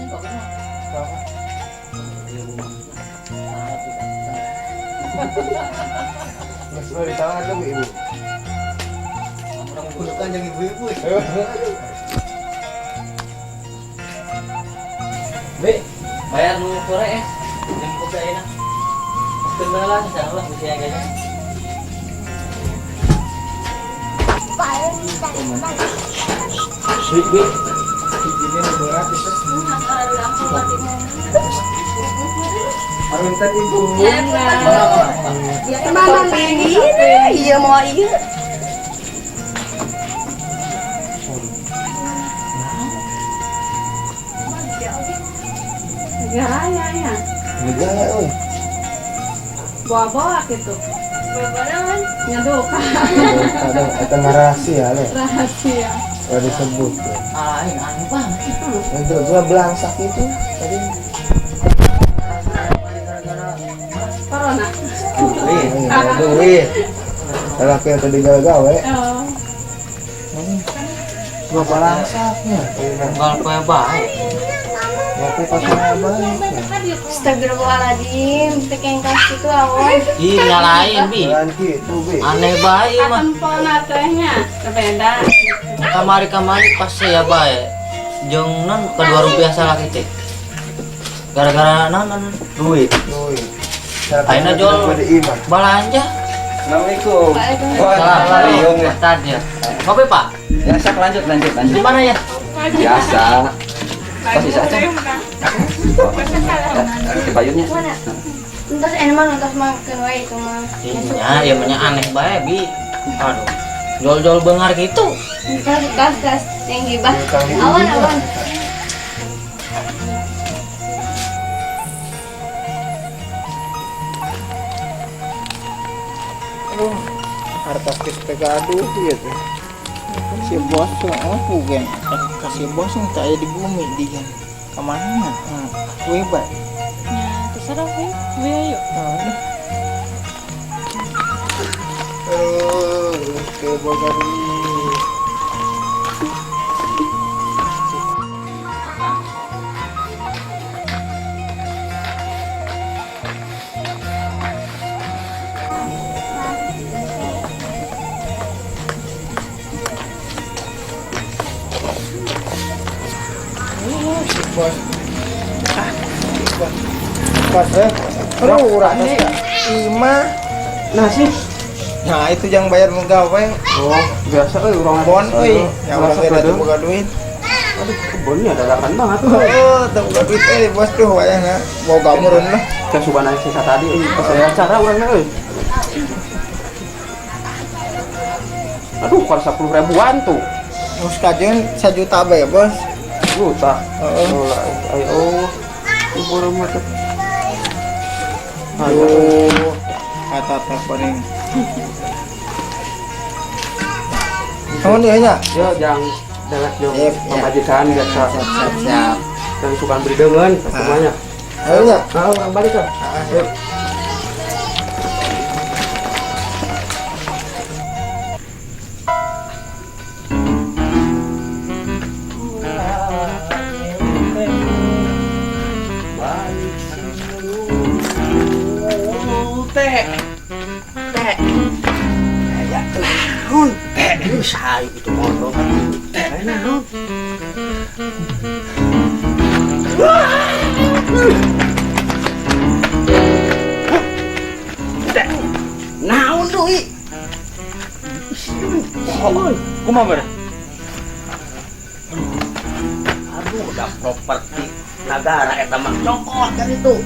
Kopi mah. Mas mau ditawar tuh ibu. Bukan yang ibu-ibu. Be, bayar nu sore es. Yang kopi ayeuna. Keun lah, sana lah bisa yang kayaknya. Bi, bi. Ini berat itu. Aruntan ibu. Mana ini? Iya mau iya. Gaya ya. Negara euy. Bawa-bawa gitu. Bawa naon? Nyaduka. Kadang eta rahasia le. Rahasia. Kalau disebut. Ya. Ah, ini aneh banget itu. Itu gua belangsak itu tadi. Gara-gara Corona. duit. Iya, duit. Laki yang tadi gawe-gawe. Oh. Gua balangsaknya. Unggal poe bae. Ngopi pasang baik. Astagfirullahaladzim, teh kengkas gitu awon. Ih, nyalain, Bi. Jalan gitu, Bi. Aneh bae mah. Katempona tehnya beda. Kamari-kamari pas saya bae. Jeung non kedua rupiah salah kitu. Gara-gara non non duit. Duit. Ayeuna jual belanja. Assalamualaikum. Salah, Liung ya. Ustad ya. Kopi, Pak. Ya, sak lanjut lanjut lanjut. Di mana ya? Biasa. Pas bisa aja. Di payunnya. Mana? Entos enak mah entos makan wae itu mah. Iya, ya menya aneh bae, Bi. Aduh. Jual-jual bengar gitu. Gas gas gas yang gibah. Awan awan. Aduh, harta kita gaduh gitu. Si bos tuh, oh gen, kasih bos yang tak ada di bumi di gen. Kemana? Webat. Ya, terserah we. We ayo. Aduh, ke boga duit. Si bos. Ah, si bos. Bos, eh. Aduh, urang Ima. Nah sih. Nah, itu yang bayar gawe. Oh, biasa euy urang Bon euy. Ya urang Merasa teh gaduh. boga duit. Aduh, kebunnya dadakan banget. Oh, teu boga duit euy bos tuh wayahna. Boga meureun lah. Kayak sugan aya sisa tadi euy, pas aya acara urangna euy. Aduh, kalau 10 ribuan tuh. Terus kajian 1 juta bae, bos. Juta. Heeh. Oh, lah, ayo. Ibu rumah tuh. Ayo. Aduh, kata telepon ini. Kamu nih nya? Yo, jangan dewek jeung Sip, ya. pamajikan biasa. Siap, siap, siap. Jangan suka beri deungeun semuanya. Ayo nya. Nah, orang balik kan. Ayo. Teh. Teh. Ya, naon? Teh, sayu itu motor. Teh, naon? Teh. Naon deui? Oh, kumaha ber? Aduh, udah properti negara eta mah cokot kan itu.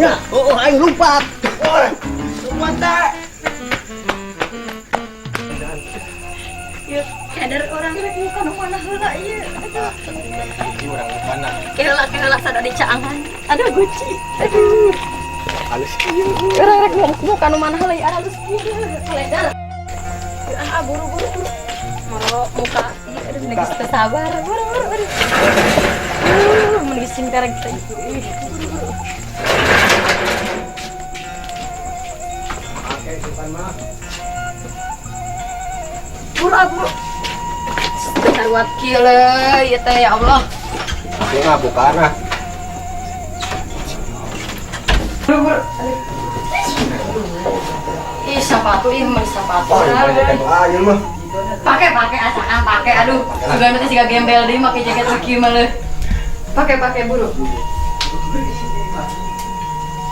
Ya, oh, oh aing lumpat. Oh, lumpat teh. Yuk, cadar orang rek muka nu mana heula ieu. Aduh. Urang mana? Keula keula sada dicaangan. Aduh guci. Aduh. Halus. Orang rek muka nu mana heula ieu halus kieu kaledar. Ah, buru buru buru. Moro muka ieu aduh geus teu sabar. Buru buru buru. Mun geus cinta rek teh. Ih, buru buru. Buru ah, buru. Sarua kieu ieu teh ya Allah. Dia nggak buka ah. Buru buru. Aduh. Ih, sepatu, ih meuli sepatu. Oh, iya jaket aja mah. Pakai pakai asakan pakai, aduh. Sugan teh siga gembel deui make jaket kieu mah leuh. Pakai pakai buru.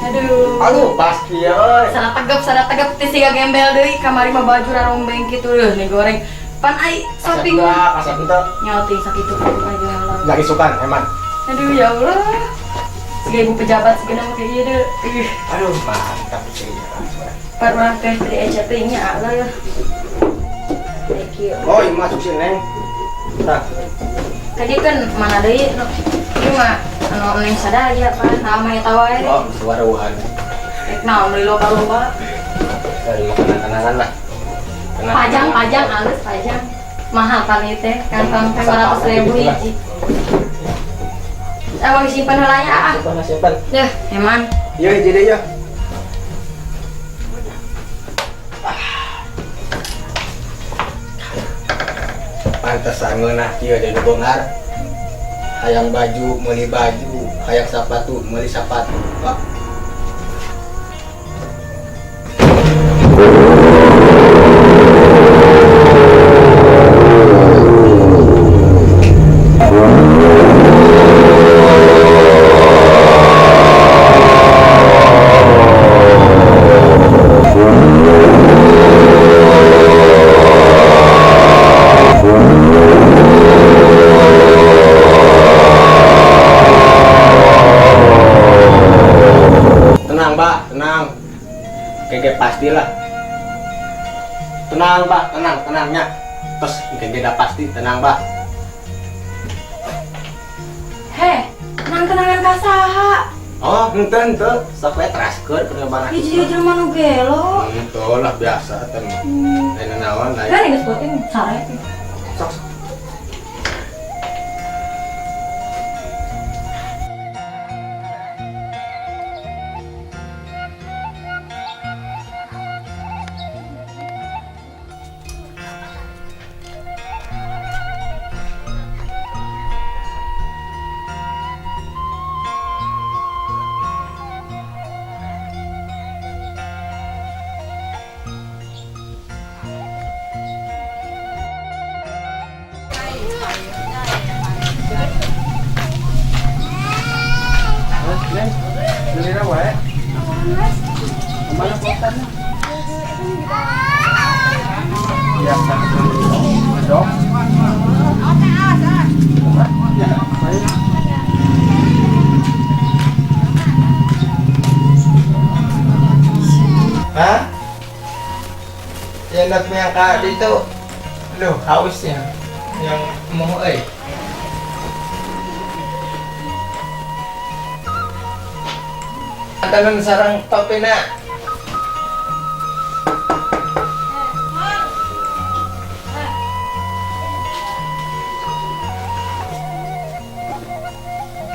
Aduh. Aduh, pasti ya, oi. Sana tegap teh siga gembel deui kamari mah baju rarombeng kitu leuh nih goreng. Pan ai shopping mah. Asap ente. Nyoting sakitu aja malam. Enggak isukan, eman. Aduh ya Allah. Siga ibu pejabat sigana make ieu deui. Ih. Aduh, mantap sih. Pan urang teh tadi eca teh nya Allah. Thank you. Oh, ini masuk sih, Neng. Nah, Tadi kan mana deui nu ieu mah anu neng sadaya pan nama eta wae. oh, suara wuhan. Rek naon meuli loba-loba. Dari makanan kenangan lah. Kenangan. Pajang pajang alus pajang. Mahal pan ieu teh kantong teh 500.000 hiji. Abang simpan heula nya ah. Simpan, simpan. Deh, eman. Yo, jadi yo. Pantesan ngeunah kieu jadi beunghar. Hayang baju, meuli baju, hayang sepatu, meuli sepatu. Pak. Tenang, Pak, tenang. Kege pastilah. Tenang, Pak, tenang, tenangnya. Terus kege dah pasti, tenang, Pak. Heh, tenang-tenangan ka saha? Oh, henteu henteu. Sok we teraskeun perkembangan. Hiji jelema nu gelo. Henteu lah biasa teh. Lain naon lain. Kan geus penting sare. Sok. Sok. Neng, beli wae. Kemana kosannya? Biasa. Dok. Ya, baik. Hah? Yang nak punya kak itu, loh haus ya, yang mau eh. Tangan sarang topena.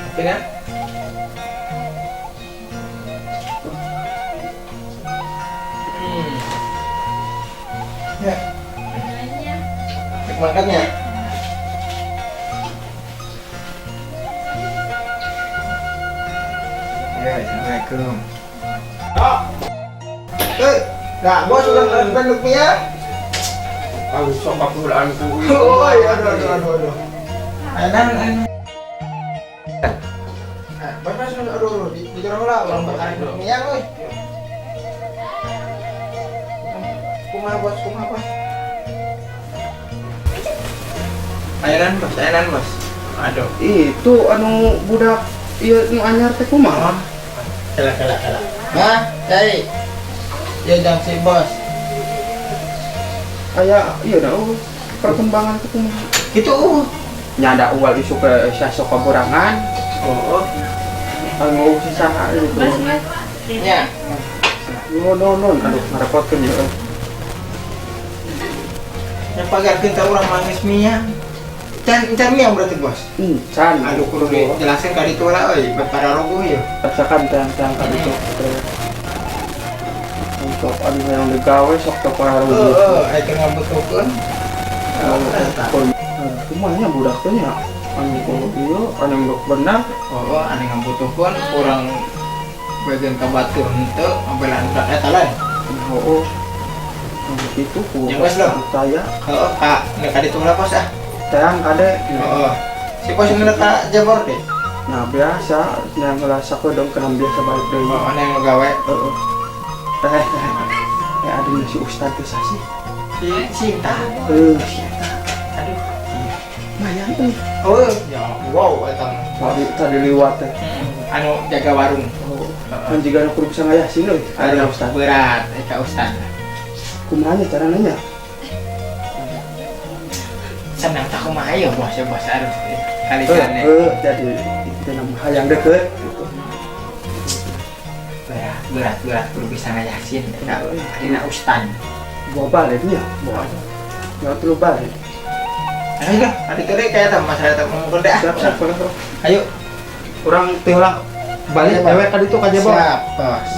Topena. Ya. Makannya. Ya, assalamualaikum. Oh. Nah, bos udah ngelakuin luknya. Aduh, sok kapulanku. Oh, iya, aduh, aduh, aduh, aduh. Ayo, ayo. Nah, bos, bos, aduh, aduh, di jorong lah, orang bakaran luknya, woi. Kumaha, bos, kumaha, bos. Ayonan, bos, ayonan, bos. Aduh. Itu anu budak ieu nu anyar teh kumaha? Kalah, kalah, kalah. Hah? Cai. Ya jang si bos. Aya ieu da perkembangan teh kumaha? Kitu. Nya ada unggal isu ke sasok kaborangan. Oh. Anu si saha itu. Nya. No no no, aduh ngarepotkeun ieu. Nya pagarkeun ka urang mangis mia. Can can miang berarti bos. Can. Aduh kudu dijelasin ka ditu lah euy, para rogoh ieu. Rasakan can ka ditu. Untuk anu yang digawe sok teu para rogoh. Heeh, aya keur ngabutuhkeun. Kumaha nya budak teh nya? Anu kudu ieu, anu geus bener. Oh, anu ngabutuhkeun kurang Bagian ka batur henteu ngabelaan budak eta lain. Oh, gitu ku. Ya, geus lah. Saya Heeh, ka nek ka ditu lah, Bos, ah. Teang kade. Heeh. Si bos ngeuneuh ka Jabor deh. Nah, biasa yang ngerasa dong kena biasa balik deui. Oh, mana yang gawe? Heeh. Eh, eh, eh, ada si Ustad teh sih. Si Sinta. Eh, si eta. Aduh. Lumayan euy. Oh, ya wow eta mah. Tadi tadi liwat teh. Anu jaga warung. Oh, kan jiga nu kudu bisa ngayasin euy. Ada Ustad. Berat ka Ustad. Kumaha nya carana nya? Senang tak kumaha ya bos ya bos, aduh. Kali Eh, kali. eh, jadi itu nama hayang deket gitu. Berat berat berat kudu bisa ngayasin ka dina Ustad. Bawa baliknya, bawa. Ya terus balik. Ayo lah, ada tadi kayak eta masalah eta ngomong deh. Siap, siap, siap. Ayo. Urang teh lah balik Ayo, dewek ka ditu ka Jebor. Siap, bos.